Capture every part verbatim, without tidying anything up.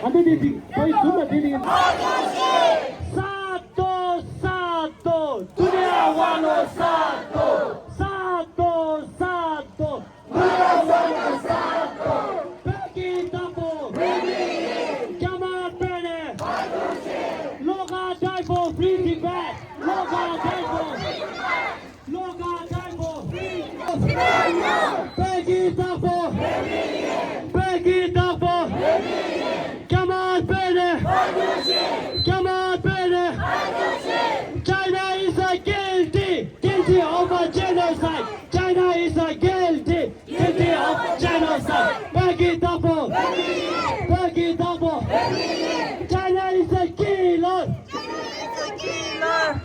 ཨ་འདི་འདི་འདི་བོད་ཡིག་ཟུར་ལ་འདི་འདི། साथ दो, साथ दो, दुनिया वालों, साथ दो। साथ दो, साथ दो, दुनिया वालों, साथ दो। བོད་ཀྱི་བདག་པོ། བོད་མི་ཡིན། རྒྱ་དམར་བོད་ནས། བློ་དགའ་die for free Tibet. བློ་དགའ་die for བློ་དགའ་die for བོད་ཀྱི་བདག་པོ། བོད་ཀྱི་བདག་པོ། རྒྱ་དམར་བོད་ནས། རྒྱ་དམར་བོད་ནས། China is a guilty, guilty of a genocide. China is a guilty, guilty of genocide. བོད་ཀྱི་བདག་པོ། བོད་ཀྱི་བདག་པོ། China is a killer.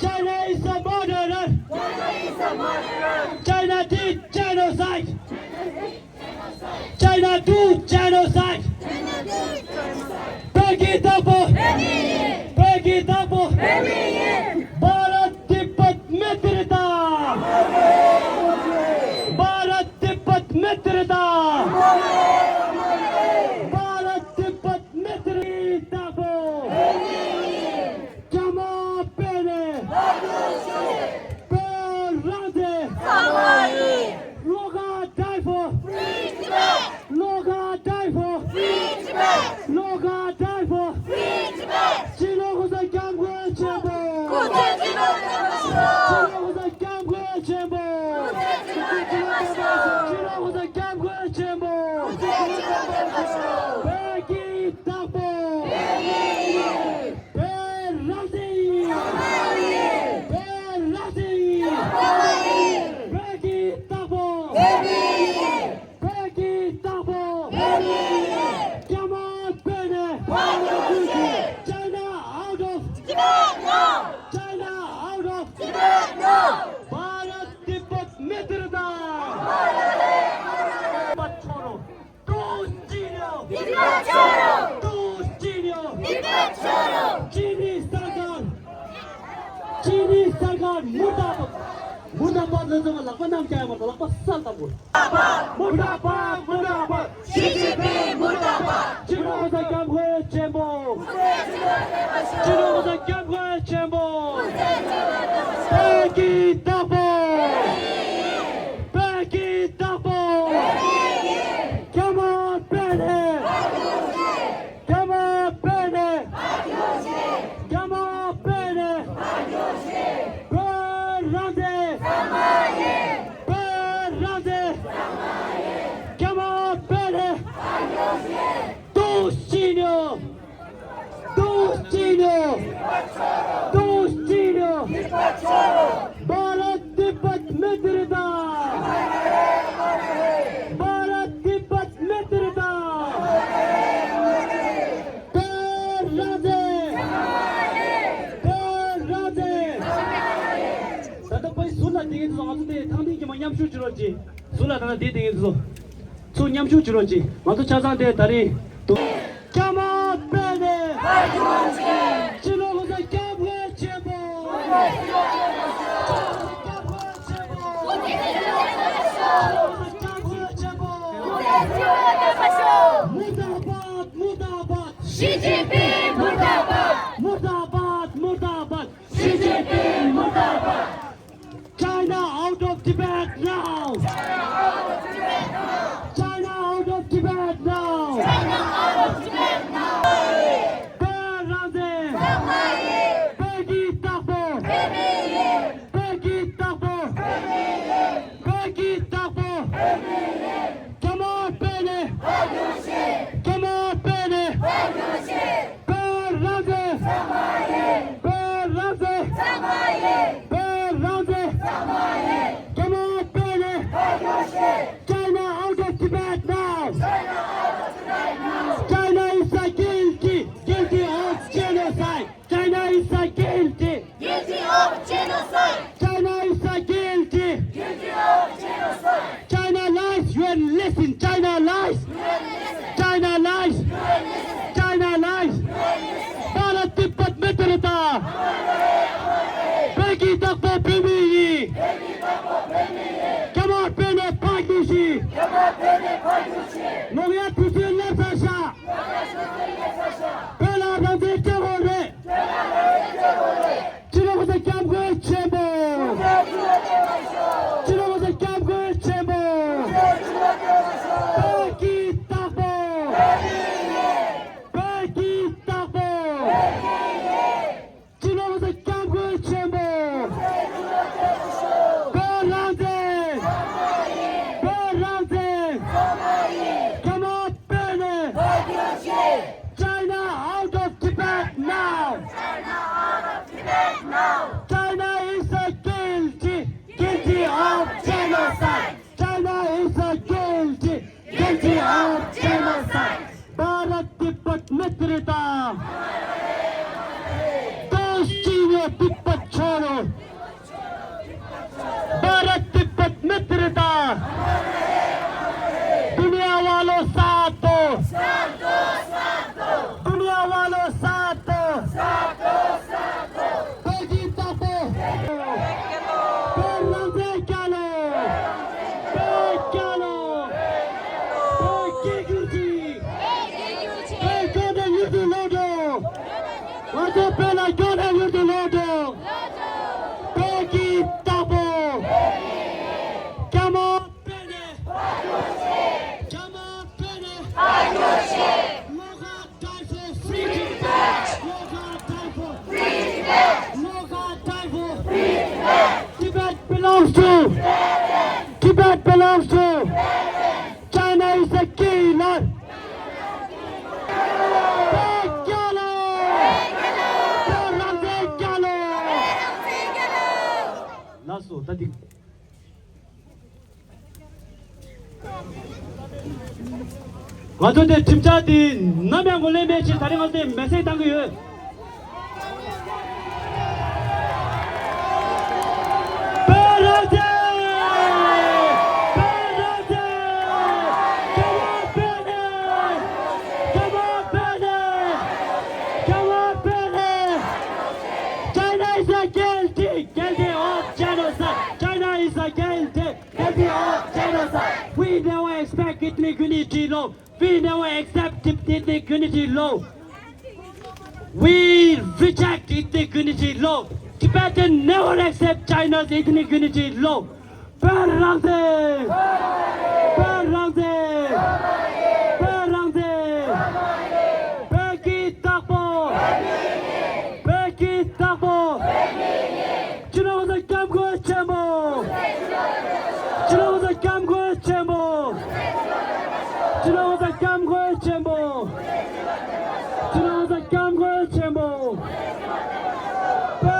China is a murderer. China did genocide. China do genocide. བོད་ཀྱི་བདག་པོ། བོད་ཀྱི་བདག་པོ། भारत तिब्बत मित्रता। भारत तिब्बत मित्रता। भारत तिब्बत मित्रता། བདག་པོ། རྒྱ་དམར་བོད་ནས། བོད་རང་བཙན། བློ་དགའ་die for བློ་དགའ་die for བློ་དགའ་die for སྤྱི་ནོར་གོང་ས་སྐྱབས་མགོན་ཆེན་པོ། སྤྱི་ནོར་གོང་ས་སྐྱབས་མགོན་ཆེན་པོ། སྤྱི་ནོར་གོང་ས་སྐྱབས་མགོན་ཆེན་པོ། བོད་ཀྱི་བདག་པོ། བོད་རང་བཙན་ཡིན། བོད་རང་བཙན་ཡིན། བོད་ཀྱི་བདག་པོ། བོད་ཀྱི་བདག་པོ། རྒྱ་དམར་བོད་ནས། China out of Tibet now. China out of Tibet now. Bharat तिब्बत मित्रता। तिब्बत छोड़ो। रूस चीनियों। तिब्बत छोड़ो। रूस चीनियों। तिब्बत छोड़ो। चीनी सरकार। चीनी सरकार मुर्दाबाद। मुर्दाबाद ལ་ཚང་མ་ལག་པ་གནམ་བརྒྱབ་ཡོད་མ་རེད། ལག་པ་སར་བཏང་དགོས། मुर्दाबाद, मुर्दाबाद। ཞི་ཅིན་ཕིང་མུར་དག་པ། སྤྱི་ནོར་གོང་ས་སྐྱབས་མགོན་ཆེན་པོ། སྤྱི་ནོར་གོང་ས་སྐྱབས་མགོན་ཆེན་པོ། བོད་ཀྱི་བདག་པོ། བོད་ཀྱི་བདག་པོ། རྒྱ་དམར་བོད་ནས། རྒྱ་དམར་བོད་ནས། རྒྱ་དམར་བོད་ནས། བོད་རང་བཙན། བོད་རང་བཙན། རྒྱ་དམར་བོད་ནས། दूसरी नो। दूसरी नो। दूसरी नो। भारत तिब्बत मित्रता। भारत तिब्बत मित्रता। བོད་རང་བཙན། བོད་རང་བཙན། ད་ལྟ་བོད་ཟུར་ལ་བསྡད་མཁན་ཚོ་ང་ཚོ་དེ་ཐང་སྟེང་གི་མ་མཉམ་ཞུགས་བྱེད་རོགས་གྱིས། ཟུར་ལ་ད་ལྟ་བསྡད་མཁན་ཚོ་ཚུར་མཉམ་ཞུགས་བྱེད་རོགས་གྱིས། ང་ཚོ་ཆ་ཚང་དེ་ད་རིང་དུ། རྒྱ་དམར་བོད་ནས། སྤྱི་ནོར་གོང་ས་སྐྱབས་མགོན་ཆེན་པོ། སྐྱབས་མགོན་ཆེན་པོ། སྤྱི་ནོར་གོང་ས་སྐྱབས་མགོན་ཆེན་པོ། मुर्दाबाद, मुर्दाबाद। ཞི་ཅིན་ཕིང་མུར་དག་པ། मुर्दाबाद, मुर्दाबाद। ཞི་ཅིན་ཕིང་མུར་དག་པ། China out of Tibet now! China out of Tibet now! བོད་རང་བཙན། བོད་ཀྱི་བདག་པོ། བོད་ཀྱི་བདག་པོ། བོད་ཀྱི་བདག་པོ། རྒྱ་དམར་བོད་ནས། རྒྱ་དམར་བོད་ནས། བོད་རང་བཙན། བོད་རང་བཙན། བོད་རང་བཙན། རྒྱ་དམར་བོད་ནས། China out of Tibet now! China is a guilty, guilty of genocide! China is a guilty! Guilty of genocide! China is a guilty! Guilty of genocide! China lies, U N listen! China lies! China lies! China lies! Bharat तिब्बत मित्रता! བོད་ཀྱི་བདག་པོ་བོད་མི་ཡིན། རྒྱ་དམར་བོད་ནས་ཕར་རྒྱུགས་ཤིག། རྒྱ་དམར་བོད་ནས་ཕར་རྒྱུགས་ཤིག། ལོག་ཡ་དུས་ཚོད་སླེབས་ཚར་ཤག། ལོག་ཡ་དུས་ཚོད་སླེབས་ཚར་ཤག། China out of Tibet now! China out of Tibet now! China is a guilty, guilty of genocide! China is a guilty, guilty of genocide! Bharat तिब्बत मित्रता! दोस्ती में तिब्बत छोड़ो! भारत तिब्बत मित्रता! दुनिया वालों साथ दो! दुनिया वालों साथ दो! Peki tapo! Perlanze kyalo! Pe kyalo! Pe kikuchi! Pe kyone yudu lodo! Wato pela kyone yudu lodo! Peki tapo! Kyamo pene! Kyamo pene! Loga die for free Tibet! Loga die for free Tibet! Loga die for free Tibet! Tibet belongs to! Tibet belongs to! China is a killer! Pek kyalo! Pek ramze kyalo! ལགས་སོ། ད་འདི། ང་ཚོ་དེ་ཁྲིམས་འཆར་དེ་ནམ་ཡང་ངོས་ལེན་མེད་ཅེས་ད་རེས་ང་ཚོས་མེ་སེ་བཏང་གི་ཡོད། བོད་རང་བཙན། བོད་རང་བཙན། རྒྱ་ནག་བོད་ནས། རྒྱ་ནག་བོད་ནས། རྒྱ་ནག་བོད་ནས། China is a guilty, guilty of genocide. China is a guilty, guilty of genocide. We never expect ethnic unity law. We never accept ethnic unity law. We reject ethnic unity law. Tibetan never accept China's ethnic unity law. བོད་རང་བཙན། བོད་རང་བཙན། བོད་རང་བཙན། བོད་ཀྱི་བདག་པོ། བོད་ཀྱི་བདག་པོ། སྤྱི་ནོར་གོང་ས་སྐྱབས་མགོན་ཆེན་པོ། སྤྱི་ནོར་གོང་ས་སྐྱབས་མགོན་ཆེན་པོ། སྤྱི་ནོར་གོང་ས་སྐྱབས་མགོན་ཆེན་པོ། སྤྱི་ནོར་གོང་ས་སྐྱབས་མགོན་ཆེན་པོ། བོད་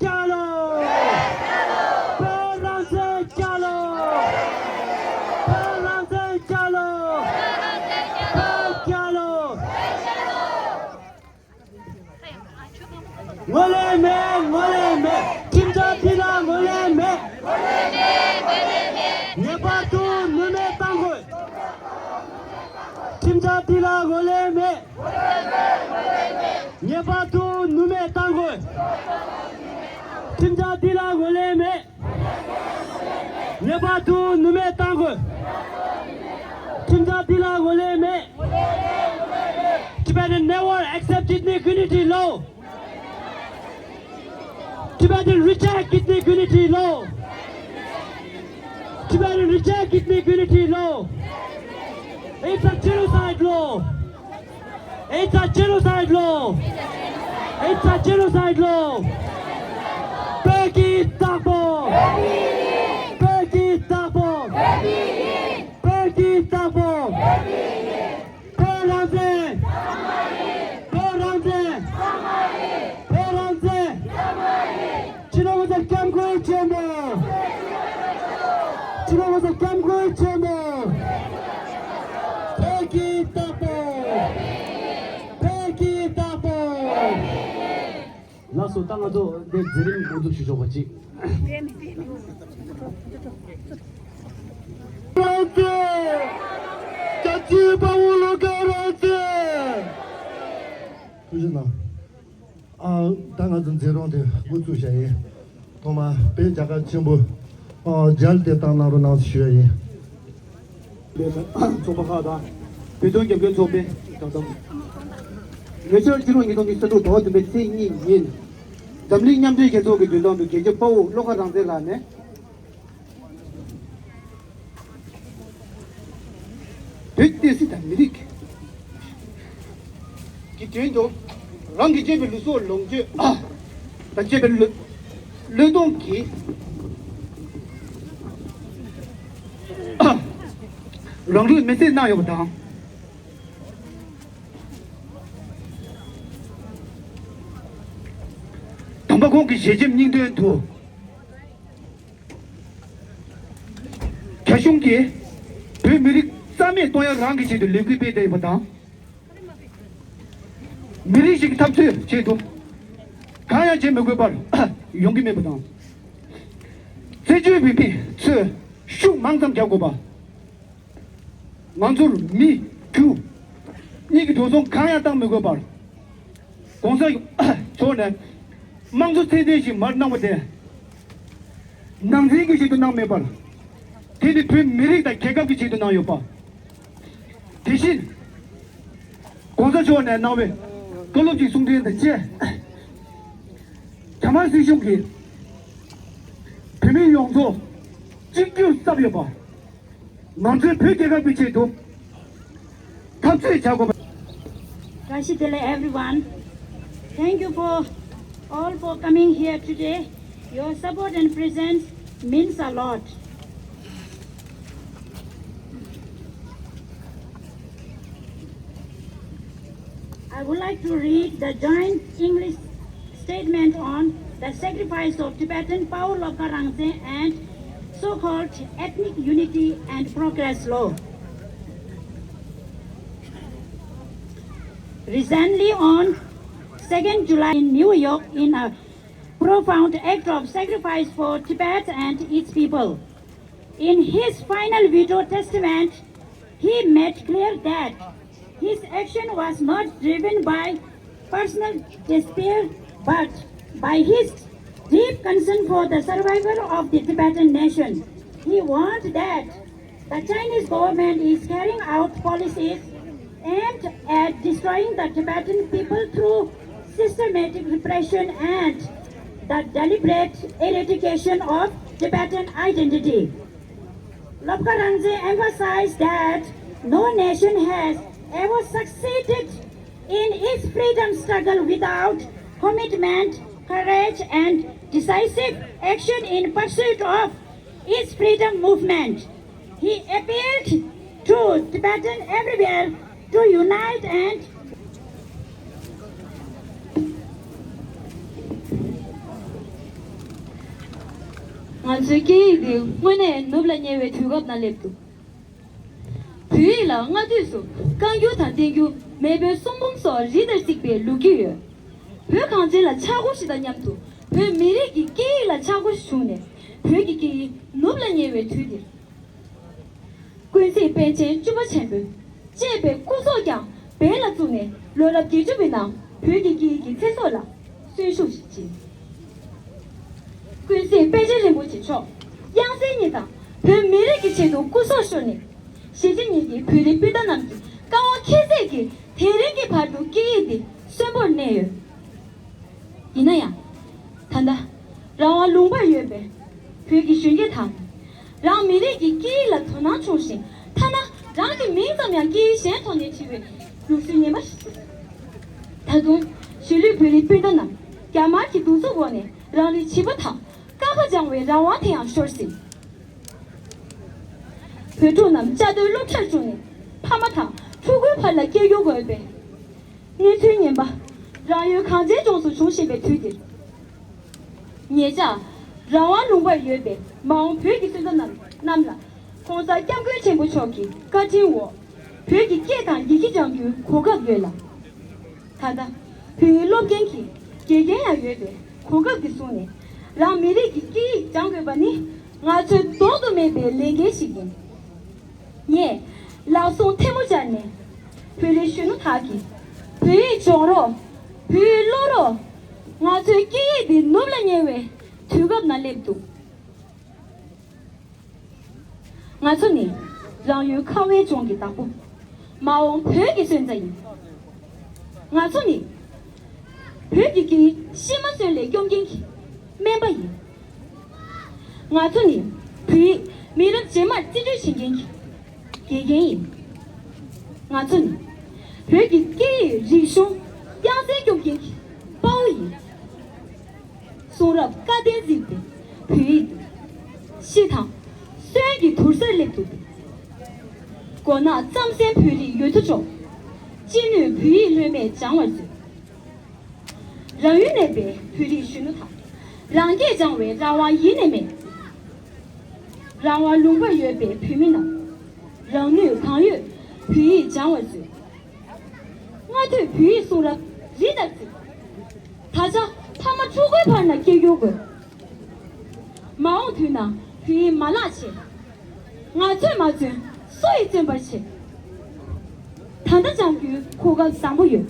རྒྱལ་ལོ། བོད་རང་བཙན་རྒྱལ་ལོ། བོད་རང་བཙན་རྒྱལ་ལོ། བོད་རྒྱལ་ལོ། ངོས་ལེན་མེད། ངོས་ལེན་མེད། ཁྲིམས་འཆར་འདི་ལ་ངོས་ལེན་མེད། ངེས་པར་དུ་ནུས་མེད་གཏང་དགོས། ཁྲིམས་འཆར་འདི་ལ་ངོས་ལེན་མེད། ངེས་པར་དུ་ནུས་མེད་གཏང་དགོས། ཁྲིམས་འཆར་འདི་ལ་ངོས་ལེན་མེད། ངེས་པར་དུ་ནུས་མེད་གཏང་དགོས། ཁྲིམས་འཆར་འདི་ལ་ངོས་ལེན་མེད། Tibetan never accept ethnic unity law. Tibetan reject ethnic unity law. Tibetan reject ethnic unity law. It's a genocide law. It's a genocide law. It's a genocide law. བོད་ཀྱི་བདག་པོ། བོད་ཀྱི་བདག་པོ། བོད་ཀྱི་བདག་པོ། བོད་རང་བཙན། བོད་རང་བཙན། བོད་རང་བཙན། སྤྱི་ནོར་གོང་ས་སྐྱབས་མགོན་ཆེན་པོ། སྤྱི་ནོར་གོང་ས་སྐྱབས་མགོན་ཆེན་པོ། བོད་ཀྱི་བདག་པོ། བོད་ཀྱི་བདག་པོ། ལགས་སོ། ད་ང་ཚོ་འདི་མཛད་རིམ་འགོ་འཛུགས་ཞུ་ཆོག་པ་ཅིག་རང་བཙན། རྒྱལ་གཅེས་དཔའ་བོ་བློ་དགའ་རང་བཙན། ཐུགས་རྗེ་གནང་། ཨ། ད་ང་ཚོ་མཛད་རིམ་དེ་འགོ་བཙུགས་བྱ་ཡིན། ཐོག་མར་བོད་རྒྱལ་ཁབ་ཆེན་པོ་ཨ་མཇལ་དེ་བཏང་གནང་རོགས་གནང་ཞུ་ཡ་ཡིན། ཚོགས་པ་ཁག་དང་། བོད་དོན་རྒྱབ་སྐྱོར་ཚོགས་པའི་བསྒྲགས་གཏམ། ཉེ་ཆར་ཕྱི་ལོ་ཉིས་སྟོང་ཉི་ཤུ་རྩ་དྲུག་ཟླ་བ་བདུན་པའི་ཚེས་གཉིས་ཉིན། འཛམ་གླིང་མཉམ་འབྲེལ་རྒྱལ་ཚོགས་ཀྱི་མདུན་ཐང་དུ་རྒྱལ་གཅེས་དཔའ་བོ་བློ་དགའ་རང་བཙན་ལགས་ནས། བོད་བསྟན་སྲིད་དང་མི་རིགས་ཀྱི་དོན་དུ་རང་གི་གཅེས་པའི་ལུས་སྲོག་ལོངས་སྤྱོད་དང་བཅས་པའི་བློས་བློས་གཏོང་གིས་རང་ལུས་མེར་སྲེག་གནང་ཡོད་པ་དང་། པ་ཁོང་གི་ཞལ་ཆེམས་སྙིང་དོན་དུ། རྒྱ་གཞུང་གིས་བོད་མི་རིགས་རྩ་མེད་གཏོང་ཡ་རང་གི་ཆེད་དུ་ལས་འགུལ་སྤེལ་བསྡད་ཡོད་པ་དང་། མི་རིགས་ཤིག་གི་འཐབ་རྩོད་ཆེད་དུ་གང་ཡང་བྱེད་མི་དགོས་པར་ཡོང་གི་མེད་པ་དང་། བཙན་བྱོལ་བོད་མི་ཚོས་ཤུགས་མང་ཙམ་རྒྱག་དགོས་པ། ང་ཚོར་མི་རྒྱུ་གཉིས་ཀྱི་འགྲོ་སོང་གང་ཡང་བཏང་མི་དགོས་པར། གོང་ས་མཆོག་ནས་དམངས་གཙོ་ཚད་ལྡན་ཞིག་མར་གནང་བ་དེ། ནང་འཛིང་གི་ཆེད་དུ་གནང་མེད་པར། དེ་ནི་བོད་མི་རིགས་དང་རྒྱལ་ཁབ་ཀྱི་ཆེད་དུ་གནང་ཡོད་པ། དེ་བཞིན། གོང་ས་མཆོག་ནས་གནང་བའི་བཀའ་སློབ་ཀྱི་གསུང་འཕྲིན་དང་བཅས། རྒྱ་དམར་སྲིད་གཞུང་གིས་བོད་མི་ཡོངས་རྫོགས་གཅིག་གྱུར་བསམ་ཡོད་པ། ང་ཚོའི་བོད་རྒྱལ་ཁབ་ཀྱི་ཆེད་དུ་འཐབ་རྩོད་བྱ་དགོས་པ། Rashi Dele, everyone. Thank you for all for coming here today. Your support and presence means a lot. I would like to read the joint English statement on the sacrifice of Tibetan Pawo Lobka Rangzen and so-called ethnic unity and progress law. Recently, on second July in New York, in a profound act of sacrifice for Tibet and its people, in his final video testament, he made clear that his action was not driven by personal despair, but by his deep concern for the survival of the Tibetan nation. He warned that the Chinese government is carrying out policies aimed at destroying the Tibetan people through systematic repression and the deliberate eradication of Tibetan identity. Lobka Rangzen emphasized that no nation has ever succeeded in its freedom struggle without commitment, courage, and decisive action in pursuit of its freedom movement. He appealed to Tibetans everywhere to unite and ང་ཚོའི་སྐད་ཡིག་འདི་དངོས་གནས་ནུབ་ལ་ཉེ་བའི་དུས་སྐབས་ན་སླེབས་འདུག་བོད་ཡིག་ལ་སྔ་དུས་སུ་བཀའ་འགྱུར་དང་བསྟན་འགྱུར་མེས་པོའི་གསུང་འབུམ་སོགས་རི་ལྟར་བརྩིགས་པའི་ལོ་རྒྱུས་ཡོད། བོད་གངས་ཅན་ལ་ཆག་སྒོ་ཞིག་དང་མཉམ་དུ་བོད་མི་རིགས་ཀྱི་སྐད་ཡིག་ལ་ཆག་སྒོ་ཞིག་བྱུང་ནས་བོད་ཀྱི་སྐད་ཡིག་ནུབ་ལ་ཉེ་བའི་དུས་འདིར། ཀུན་གཟིགས་པཎ་ཆེན་བཅུ་པ་ཆེན་པོས་བཅས་པའི་སྐུ་སྲོག་ཀྱང་འབེན་ལ་བཙུགས་ནས་ལོ་རབས་བརྒྱད་ཅུ་པའི་ནང་བོད་ཀྱི་སྐད་ཡིག་གི་ཚེ་སྲོག་ལ་གསོན་ཤུགས་ཤིག་བྱིན། ཀུན་གཟིགས་པཎ་ཆེན་རིན་པོ་ཆེ་མཆོག་དབྱངས་གསལ་ཉིད་དང་བོད་མི་རིགས་ཀྱི་ཆེད་དུ་སྐུ་སྲོག་ཤོར་ནས་གཞིས་བྱེས་གཉིས་ཀྱི་བོད་རིགས་སྤུན་ཟླ་རྣམས་ཀྱི་དཀའ་བ་ཁྱད་བསད་ཀྱིས་དེ་རིང་གི་བར་དུ་སྐད་ཡིག་འདི་གསོན་པོར་གནས་ཡོད། ཡིན་ན་ཡང་། ད་ལྟ། རང་དབང་ལུང་པར་ཡོད་པའི་བོད་ཀྱི་གཞོན་སྐྱེས་དང་། རང་མི་རིགས་ཀྱི་སྐད་ཡིག་ལ་དོ་སྣང་ཆུང་ཞིང་ཐ་ན་རང་གི་མིང་ཙམ་ཡང་སྐད་ཡིག་གཞན་ཐོག་ནས་བྲིས་པའི་ལུགས་སྲོལ་ངན་པ་ཞིག་འདུག་ད་དུང་གཞིས་ལུས་བོད་རིགས་སྤུན་ཟླ་རྣམས་རྒྱ་དམར་གྱི་གདུག་རྩུབ་འོག་ནས་རང་རིགས་བྱིས་པ་དང་ཀ་ཁ་སྦྱང་བའི་རང་དབང་དེ་ཡང་ཤོར་ཟིན། བོད་ཕྲུག་རྣམས་བཅའ་སྡོད་སློབ་གྲྭར་བཅུག་ནས་ཕ་མ་དང་ཕྲུ་གུའི་བར་ལ་སྐད་སྒྱུར་དགོས་པས། གནས་ཚུལ་ངན་པ་རང་ཡུལ་གངས་ཅན་ལྗོངས་སུ་འབྱུང་བཞིན་པའི་དུས་འདིར། ངེད་ཅག་རང་དབང་ལུང་པར་ཡོད་པའི་མ་འོངས་བོད་ཀྱི་སོན་རྩ་རྣམས་རྣམས་ལ་༸གོང་ས་༸སྐྱབས་མགོན་ཆེན་པོ་མཆོག་གི་བཀའ་དྲིན་འོག་བོད་ཀྱི་སྐད་དང་ཡི་གེ་སྦྱང་རྒྱུའི་གོ་སྐབས་ཡོད་ལ། ད་ལྟ་བོད་ཡིག་སློབ་མཁན་གྱི་དགེ་རྒན་ཡང་ཡོད་པའི་གོ་སྐབས་འདི་བཟུང་ནས་རང་མི་རིགས་ཀྱི་སྐད་ཡིག་སྦྱང་དགོས་པ་ནི་ང་ཚོའི་ལྡོག་ཏུ་མེད་པའི་ལས་འགན་ཞིག་ཡིན། ངས་ལག་ཟུང་ཐལ་མོ་སྦྱར་ནས་བོད་རིགས་གཞོན་ནུ་དག་གིས་བོད་ཡིག་སྦྱོང་རོགས། བོད་ཡིག་ཀློག་རོགས། ང་ཚོའི་སྐད་ཡིག་འདི་ནུབ་ལ་ཉེ་བའི་དུས་སྐབས་ན་སླེབས་འདུག་ང་ཚོ་ནི་རང་ཡུལ་ཁ་བའི་ལྗོངས་ཀྱི་བདག་པོ། མ་འོངས་བོད་ཀྱི་སོན་རྩ་ཡིན། ང་ཚོ་ནི་བོད་ཀྱི་སྐད་ཡིག་ཤི་མ་གསོན་ལས་སྐྱོབ་མཁན་གྱི་སྨན་པ་ཡིན། ང་ཚོ་ནི་བོད་ཡིག་མི་རབས་རྗེས་མར་རྩིས་སྤྲོད་བྱེད་མཁན་གྱི་དགེ་རྒན་ཡིན། ང་ཚོ་ནི་བོད་ཀྱི་སྐད་ཡིག་རིག་གཞུང་དབྱངས་གསལ་སྐྱོབ་མཁན་གྱི་དཔའ་བོ་ཡིན། གསུང་རབ་བཀའ་བསྟན་གཟིགས་པའི་བོད་ཡིག་འདི་ཤི་དང་གསོན་གྱི་དུར་སར་སླེབས་འདུག་སྟེ། མགོ་ནག་རྩམ་ཟན་བོད་རིགས་ཡོད་དོ་ཅོག་ཅི་ནུས་བོད་ཡིག་ལྷོད་མེད་སྦྱང་བར་མཛོད། རང་ཡུལ་གནས་པའི་བོད་རིགས་གཞོན་ནུ་དག་རང་སྐད་སྦྱང་བའི་རང་དབང་ཡེ་ནས་མེད། རང་དབང་ལུང་པར་ཡོད་པའི་བོད་མི་རྣམས། རང་ནུས་གང་ཡོད་བོད་ཡིག་སྦྱང་བར་མཛོད། སྔ་དུས་བོད་ཡིག་གསུང་རབ་རི་ལྟར་བརྩིགས། ད་ཆ་ཕ་མ་ཕྲུ་གུའི་བར་ན་སྐད་སྒྱུར་དགོས། མ་འོངས་དུས་ན་བོད་ཡིག་མ་བརླག་ཆེད། ང་ཚོས་མ་བརྩོན་སུ་ཡིས་བརྩོན་པར་བྱེད། ད་ལྟ་སྦྱང་རྒྱུའི་གོ་སྐབས་བཟང་པོ་ཡོད།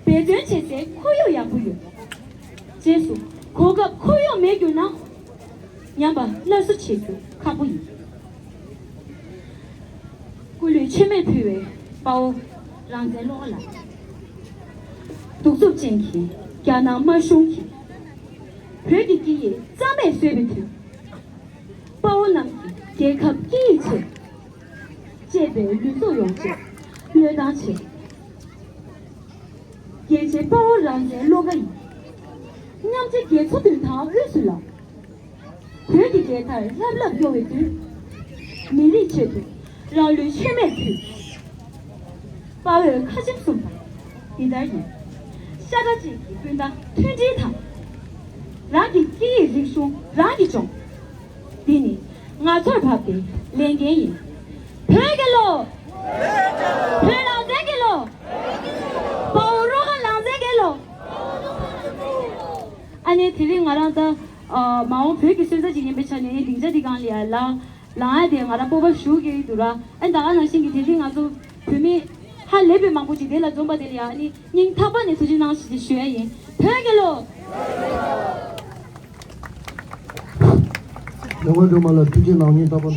འབད་བརྩོན་བྱེད་སའི་ཁོར་ཡུག་ཡག་པོ་ཡོད། རྗེས་སུ་གོ་སྐབས་ཁོར་ཡུག་མེད་གྱུར་ན། ཉམས་པ་སླར་གསོ་བྱེད་རྒྱུ་ཁག་པོ་ཡིན། སྐུ་ལུས་མཆོད་མེར་ཕུལ་བའི་དཔའ་བོ་རང་བཙན་བློ་དགའ་ལགས། གདུག་རྩུབ་ཅན་གྱི་རྒྱ་ནག་དམར་གཞུང་གིས་བོད་ཀྱི་སྐད་ཡིག་རྩ་མེད་བཟོས་པའི་དུས། དཔའ་བོ་རྣམས་ཀྱིས་རྒྱལ་ཁབ་སྐད་ཡིག་ཆེད། གཅེས་པའི་ལུས་སྲོག་ཡོངས་བཅོལ་བློས་བཏང་བྱས། རྒྱལ་གཅེས་དཔའ་བོ་རང་བཙན་བློ་དགའ་ཡིས། མཉམ་འབྲེལ་རྒྱལ་ཚོགས་མདུན་ཐང་དབུས་སུ་ལངས། བོད་ཀྱི་རྒྱལ་དར་ལྷབ་ལྷབ་གཡོ་བའི་དུས། མི་རིགས་ཆེད་དུ་རང་ལུས་མཆོད་མེར་ཕུལ། དཔའ་བོས་ཁ་ཆེམས་གསུངས་པ་འདི་ལྟར་ཡིན། ཤ་ཁྲག་གཅིག་གི་སྤུན་ཟླ་མཐུན་སྒྲིལ་དང་། རང་གི་སྐད་ཡིག་རིག་གཞུང་རང་གིས་སྦྱོང་། འདི་ནི་ང་ཚོར་བབས་པའི་ལས་འགན་ཡིན། བོད་རྒྱལ་ལོ། བོད་རང་བཙན་རྒྱལ་ལོ། དཔའ་བོ་བློ་དགའ་རང་བཙན་རྒྱལ་ལོ། ཨ་ནི་དེ་རིང་ང་རང་ད་ཨ་མ་འོངས་བོད་ཀྱི་སོན་རྩ་ཅིག་ཡིན་པའི་ཆ་ནས་སྡིངས་ཆ་འདི་སྒང་ལ་ཡར་ལངས་ལངས་ཡ་དེ་ང་རང་སྤོབས་པ་ཞེ་པོ་སྐྱེ་གི་འདུག་ར། ཨ་ནི་ད་ག་ནང་བཞིན་གྱི་དེ་རིང་ང་ཚོ་བོད་མི་ཧ་ལས་པའི་མང་པོ་ཅིག་དེ་ལ་འཛོམས་པ་དེ་ལ་ཡ་ཨ་ནི་སྙིང་ཐག་པ་ནས་ཐུགས་རྗེ་གནང་ཞེས་ཞུ་ཡ་ཡིན། བོད་རྒྱལ་ལོ། ལས་དབང་སྒྲོལ་མ་ལ་ཐུགས་རྗེ་གནང་། སྙིང་ཐག་པ།